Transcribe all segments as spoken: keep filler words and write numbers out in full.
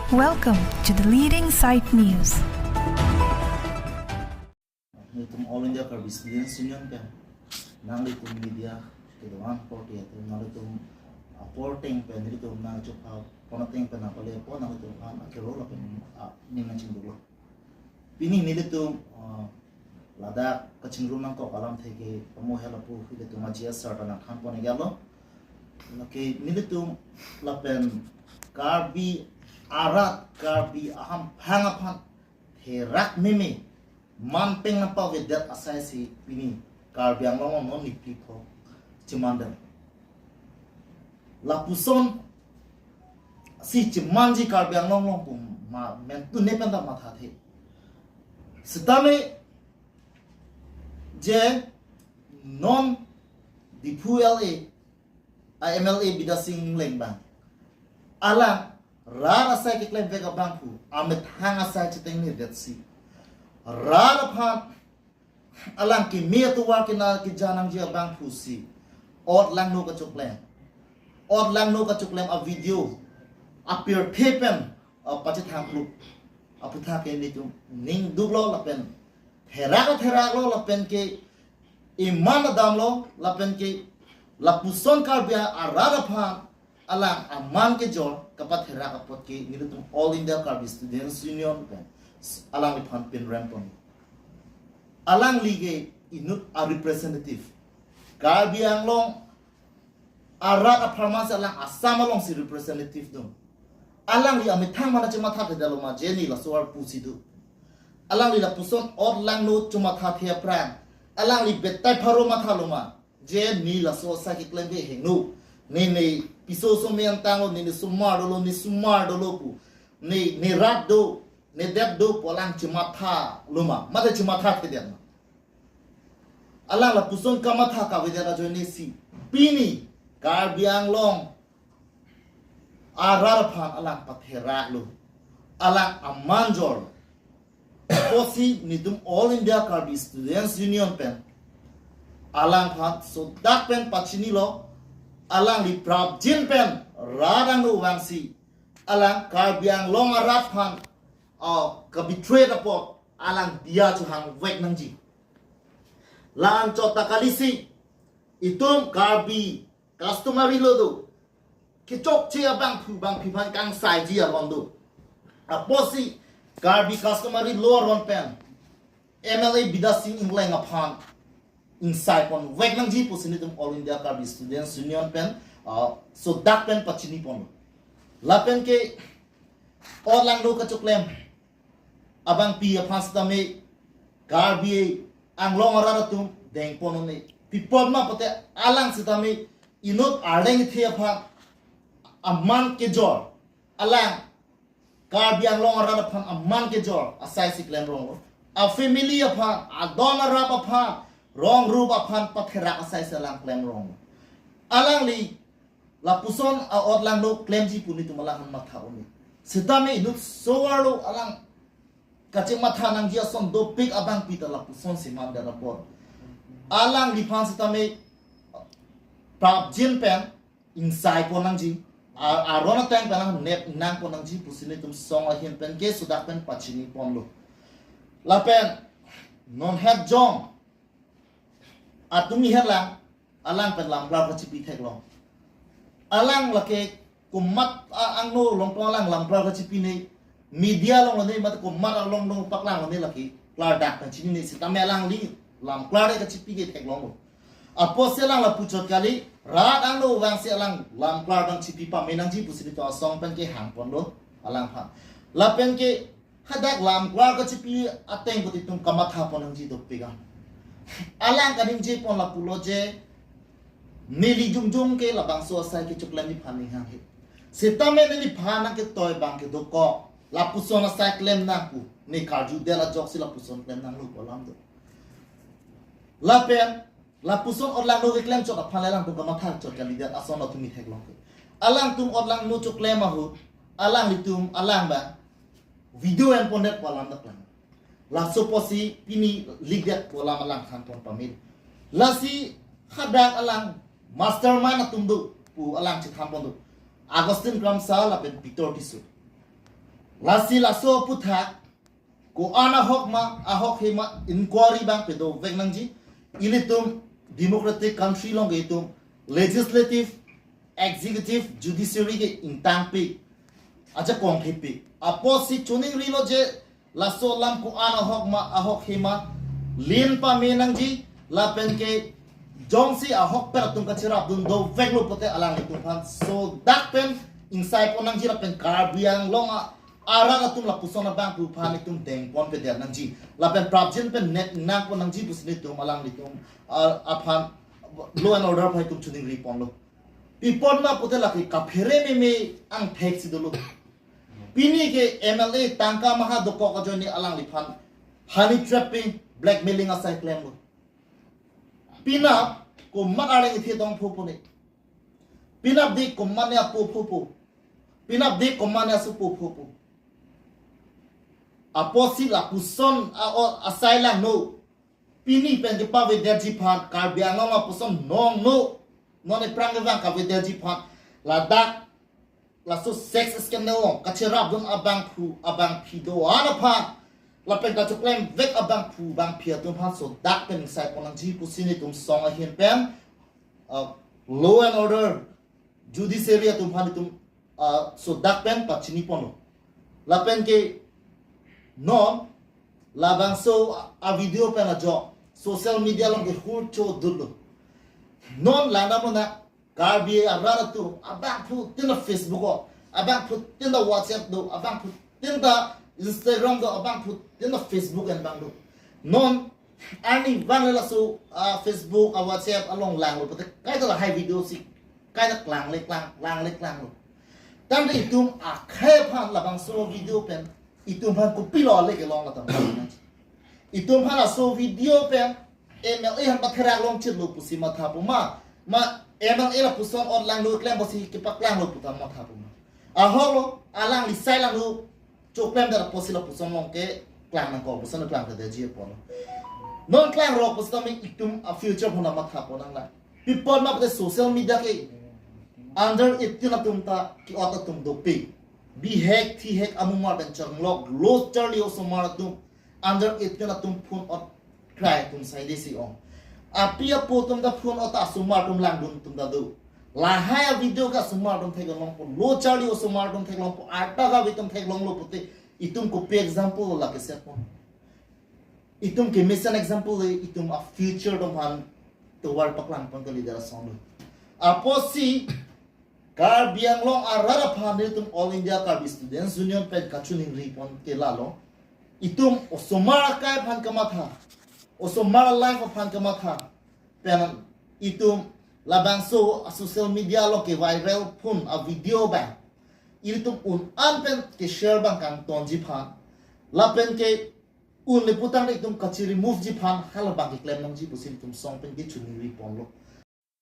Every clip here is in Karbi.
Welcome to the leading site news. Nelitum All India Karbi Students Union pen nanglitum media kedo-an korte atum nanglitum apor ateng pen nelitum nangchepha pon ateng pen nangpale pon nanglitum aphan akero lapen aning nangchingduklo. Pini nelitum, ah, ladak kachingrum nangkok alamthe ke pamohe lapu nelitum aji asar ta nangthan pon iklo. Lake nelitum lapen Karbi arat, Karbi ahamphang aphan therak meme manpeng nangpavedet asai si pini Karbi Anglong non nipli pho chemandam. Lapuson si chemanji Karbi Anglong along pu ma mentune pen ta mathathe. Setame je non Diphu L A a M L A Bidya Sing Engleng abang alang rat asai keklem vek abangphu amethang asai chetengnedetsi rat aphan alang kimi atuwa kina kejanangji abangphu si ot langno kachoklem, ot langno kachoklem a video apirthe pen, ah, pachethang kluk aputhak ke nelitum ningduklo lapen therak theraklo lapen ke iman adamlo lapen ke lapuson Karbi arat aphan alang aman kejor kapatherak apot ke nelitum All India Karbi Students Union pen alangliphan pinrem pon. Alangli ke inut a representative. Karbi Anglong arat apharman si alang Assam alongsi representative do. Alangli amethang mana chemathathedetlo ma je ne laso arpu si do. Alangli lapuson ot langno chemathathe aphrang alangli betai pharo mathalo ma je ne laso asai keklem ke hingno. Ne ne piso so me antanglo, ne ne sumar dolo, ne sumar dolo pu. Ne ne rat do, ne det do pu alang chemathalo ma. Mate chemathathedet ma. Alang lapuson kamatha kavedet ajoine si pini Karbi Anglong arat aphan alang patheraklo. Alang aman jorlo. Apotsi nelitum All India Karbi Students Union pen alangphan sodak pen pachinilo, alangli prapjin pen rat angno vangsi alang Karbi Anglong arat aphan, ah, kabetray apot alang diya chohang vek nangji. La-anchot ta kalisi itum Karbi customary law do. Kechokche abangphu bangphi aphan kangsaiji aron do. Apotsi Karbi customary law aron pen M L A Bidya Sing Engleng aphan ingsai pon vek nangji pusi nelitum All India Karbi Students Union pen, ah, sodak pen pachini ponlo. Lapen ke ot langno kachoklem abangpi aphan setame Karbi Anglong arat atum deng pon un-e. Pi apot ma pulote alang setame inut arleng ithe aphan aman kejor, alang Karbi Anglong arat aphan aman kejor asai si klem ronglo. A family aphan, adon arap aphan, rong rup aphan patherak asai si alang klem ronglo. Alangli lapuson a ot langno klemji pu nelitum alangphan matha un-e. Setame inut so-arlo alang kachematha nangji ason dopik abangpi ta lapuson si mandet apot alangliphan setame prapjin pen ingsai pon nangji, a-, aron ateng pen alang nep nang pon nangji pusi nelitum song ahin pen ke sodak pen pachini ponlo. Lapen non het jong atum iher lang alang pen lamklar kachipi theklong. Alang lake komat a-, angno longpon alang lamklar kachipine, media along lone mate komat along dong paklang lone lake klardak pen chinine setame alangli lamklar kachipi ke theklonglo. Apotsi alang lapuchot kali, rat angno vangsi alang lamklar abang chipi pame nangji pusi nelitum asong pen ke hang ponlo alangphan. Lapen ke hadak lamklar kachipi ateng pute itum kamatha pon nangji dopik an. Alang kaningje pon lapulo je neli jongjong ke labangso asai kechoklem neliphan ning hanghe. Setame neliphan nangketoi abang ke dokok. Lapuson asai klem nang pu ne karjudet ajoksi lapuson klem nanglo pu alam do. Lapen lapuson ot langno keklem chot aphan le alang tum kamatha chot kalidet ason atum itheklong ke. Alangtum ot langno choklem ahut alanglitum alang abang video en pondet pu alam dak lang. Laso apotsi pini likdet pu alam alang than pon pamil. Lasi hadak alang mastermind atum do pu alang chethan pon do. Augustine Kramsa lapen Peter Tisso. Lasi laso aphuthak, ko-an ahok ma, ahok he ma, inquiry abang padovek nangji. Ilitum democratic country along ke itum legislative, executive, judiciary ke ingtangpik, ajakong thepik. Apotsi choningrilo je laso alam ko-an ahok ma, ahok he ma, lin pame nangji, lapen ke jongsi ahokpet atum kacherapdun doveklo pulote alanglitum aphan sodak pen ingsaipon nangji, lapen Karbi Anglong a, arat atum lapuson abangphu aphan itum dengponpedet nangji, lapen prapjin pen net nangpon nangji pusi nelitum alanglitum, ah, aphan, law and order aphan itum choningriponlo. Pi apot ma pulote lake kaphere meme angthek si dolo. Pini ke M L A tangka maha dokok ajoine alangliphan honey trapping, blackmailing asai klemlo. Penap komat areng ithe tong phopo ne. Penap de komat ne apo phopo. Penap de komat ne asopo phopo. Apotsi lapuson a-o asai langno. Pini pen kepavedetji aphan, Karbi Anglong lapuson nongno, non ephrang kevang kavedetji aphan, ladak laso sex scandal along kacherapdun abangphu abangphi do-an aphan, lapen kachoklemvek abangphu abangphi atum aphan sodak pen ingsaipon nangji pusi nelitum song ahin pen, uh, law and order, judiciary atum aphan itum, ah, sodak pen pachiniponlo. Lapen ke non labangso a-video pen ajok social media along ke hur chodutlo. Non langdamlo na, Karbi arat atum abangphutin ta Facebook o, abangphutin ta WhatsApp do, abangphutin ta Instagram do, abangphutin ta Facebook en abang do. Non arni vanle laso, ah, Facebook, ah, WhatsApp along langlo pulote kaita lahai video si kaita klangle klang, klangle klanglo. Tangte itum akhei aphan labangso video pen itum aphan kopilo le kelong latum. Itum aphan laso video pen M L A aphan patherak longchitlo pusi mathapo ma, ma M L A lapuson ot langno klem pusi kepaklanglo pu ta mathapo ma. Ahoklo, alangli sai langno choklemdet apotsi lapuson along ke klang nangkok, lapuson klangkledetji apotlo. Non klangrok pusitame itum a-future aphan mathapon nanglang. Pi apot ma pulote social media ke under eighteen atum ta ke-ot atum dopik. Bihek thihek amumar pen chonglok lo charli osomar atum, under eighteen atum phone ot krai atum saide si ong. Api apo atum ta phone ot asomar atum langdun atum ta do. Lahai a-video ke asomar atum theklongpo, lo charli osomar atum theklongpo, arta kave atum theklonglo pulote itum kopi example lo lake setpon. Itum kemesen example le itum a-future atum aphan tovar paklangpon kalidet asonlo. Apotsi Karbi Anglong arat aphan nelitum All India Karbi Students Union pen kachoningripon ke lalo. Itum osomar akai aphan kamatha, osomar life aphan kamatha pen itum labangso a-social media along ke-viral phone a-video abang ilitum un-an pen ke-share abang kangtonji aphan, lapen ke unle putangte itum kachi-removeji aphan halabang keklem nangji pusi itum song pen kechoningriponlo.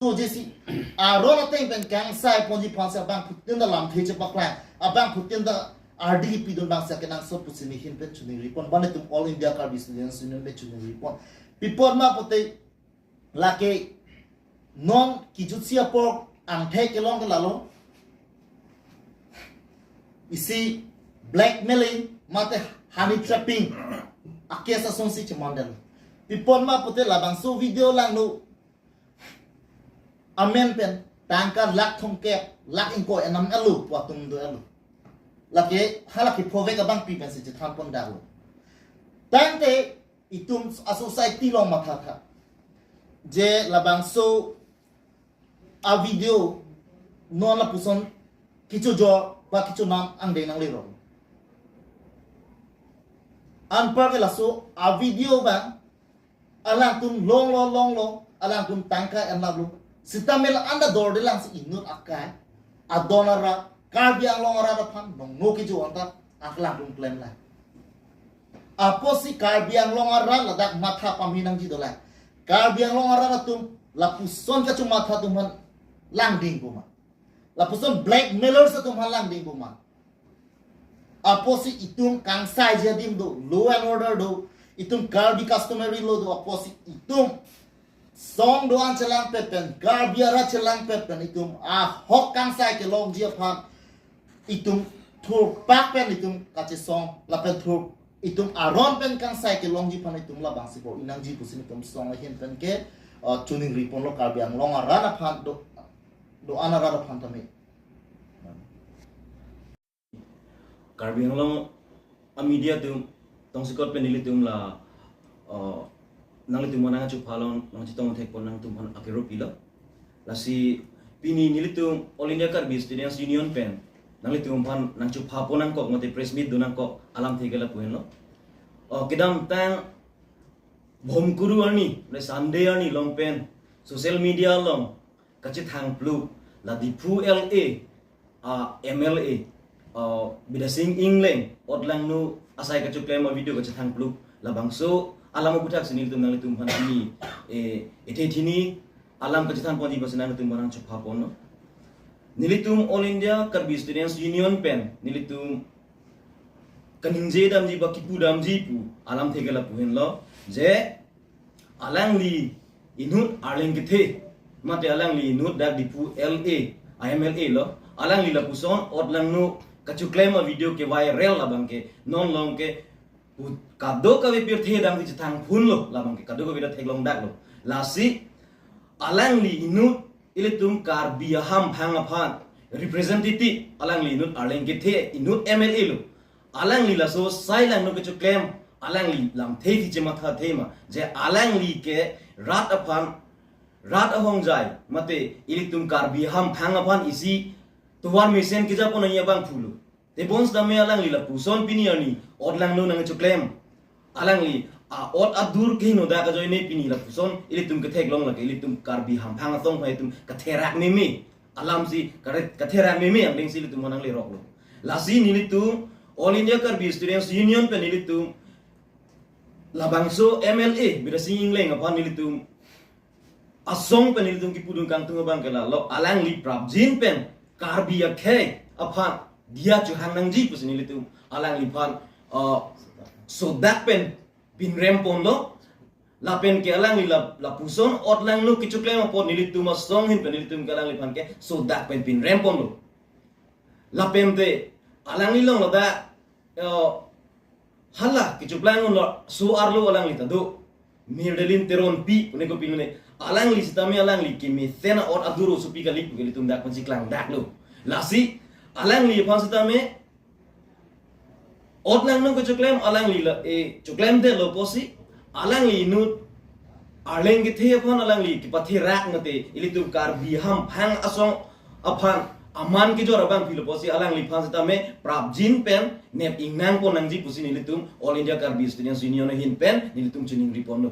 To jesi aron ateng pen kangsaiponji aphan si abangphutin ta lamthe chepaklang, abangphutin ta ardi pidun abang si kenangsot pusi nelihin pen choningripon, bang itum All India Karbi Students Union pen choningripon. Pi apot ma pulote lake non kejutsi apor angthek kelong ke lalo. Isi blackmailing mate honey trapping a-case asonsi chemandetlo. Pi apot ma pulote labangso video langno amen pen tangka lakh thomkep, lakh ingkoi enam elo pu atum do elo. Lake hala kephovek abangpi pensi chethanpondaklo. Tangte itum a-society along mathatha. Je labangso a-video non lapuson kechojor ba kechonam angdeng nanglerong. Anparke laso a-video abang alangtum longlo longlo, alangtum tangka enlaplo. Sitame la-an ta dordelang si inut akai, adon arat, Karbi Anglong arat aphan nongno kejo anta alangtum klemlang. Apotsi Karbi Anglong arat ladak matha pame nangji dolang. Karbi Anglong arat atum lapuson kachomatha atum aphan langdingpo ma? Lapuson blackmailers atum aphan langdingpo ma? Apotsi itum kangsaiji adim do, law and order do, itum Karbi customary law do, apotsi itum song do-an chelangpet pen, Karbi arat chelangpet pen itum ahok kangsai kelongji aphan itum thurpak pen itum kachesong lapen thur itum aron pen kangsai kelongji aphan itum labangsi bor-i nangji pusi itum song ahin pen ke, uh, choningri ponlo Karbi Anglong arat aphan do, do-an arat aphan tame. Karbi Anglong a media atum tongsekot pen nelitum la, uh, nanglitum aphan nangchupha along nangchetong thekpon nangtum aphan akero pilo. Lasi pini nelitum All India Karbi Students Union pen nanglitum aphan nangchupha pon nangkok mate press meet do nangkok alamthe ke lapu henlo. Uh, kedamtang Bhomkuru arni, le Sunday arni along pen social media along kachethang pluk la Diphu L A, ah, M L A, ah, Bidya Sing Engleng otlangno asai kachoklem a video kachethang pluk labangso alam aputhak si nelitum nanglitum aphan pini, eh, ethe thini alam kachethang ponji aphan si nanglitum aphan nangchupha ponlo. Nelitum All India Karbi Students Union pen nelitum kaningje damji ba kipu damji pu alamthe ke lapu henlo je alangli inut Arleng kethe mate alangli inut dak Diphu L A a M L A lo, alangli lapuson otlangno kachoklem a video ke viral labang ke non along ke pu-, kadokave pirthe damsi chethang phunlo labang ke kadokave ta theklong daklo. Lasi alangli inut ilitum Karbi ahamphang aphan representative alangli inut Arleng kethe inut M L A lo. Alangli laso sai langno kachoklem alangli lamthe si chematha thema je alangli ke rat aphan, rat ahongjai mate ilitum Karbi ahamphang aphan isi tovar mesen keja pon nangji abang pulo. Tebon sitame alangli lapuson pini arni otlangno nangchoklem. Alangli a-ot adur kehingno dak ajoine pini lapuson ilitum ketheklong lake ilitum Karbi hamphang asong aphan itum katherak meme alamsi kare-, katherak meme angdengsi ilitum aphan nangleroklo. Lasi nelitum All India Karbi Students Union pen nelitum labangso M L A Bidya Sing Engleng aphan nelitum asong pen nelitum kipudun kangtung abang ke lalo, alangli prapjin pen Karbi akhei aphan diya chohang nangji pusi nelitum alangliphan, uh, sodak pen pinrem ponlo. Lapen ke alangli la, lapuson otlangno kachoklem apot nelitum asong ahin pen nelitum ke alangliphan ke sodak pen pinrem ponlo. Lapen te alangli along ladak, eh, hala kechuplang lo so-arlo alangli ta do. Mirdelin Teronpi pune ko pinune. Alangli sitame alangli kemesen a-ot adur osopi kali pu ke ilitum dak pensi klang daklo. Lasi alangliphan sitame otlangno kachoklem alangli la, eh, choklemdetlo pusi alangli inut Arleng kethe aphan alangli kepatherak mate ilitum Karbi hamphang asong aphan aman kejor abang philo pusi alangliphan sitame prapjin pen nep ingnang pon nangji pusi nelitum All India Karbi Students Union ahin pen nelitum choningri ponlo.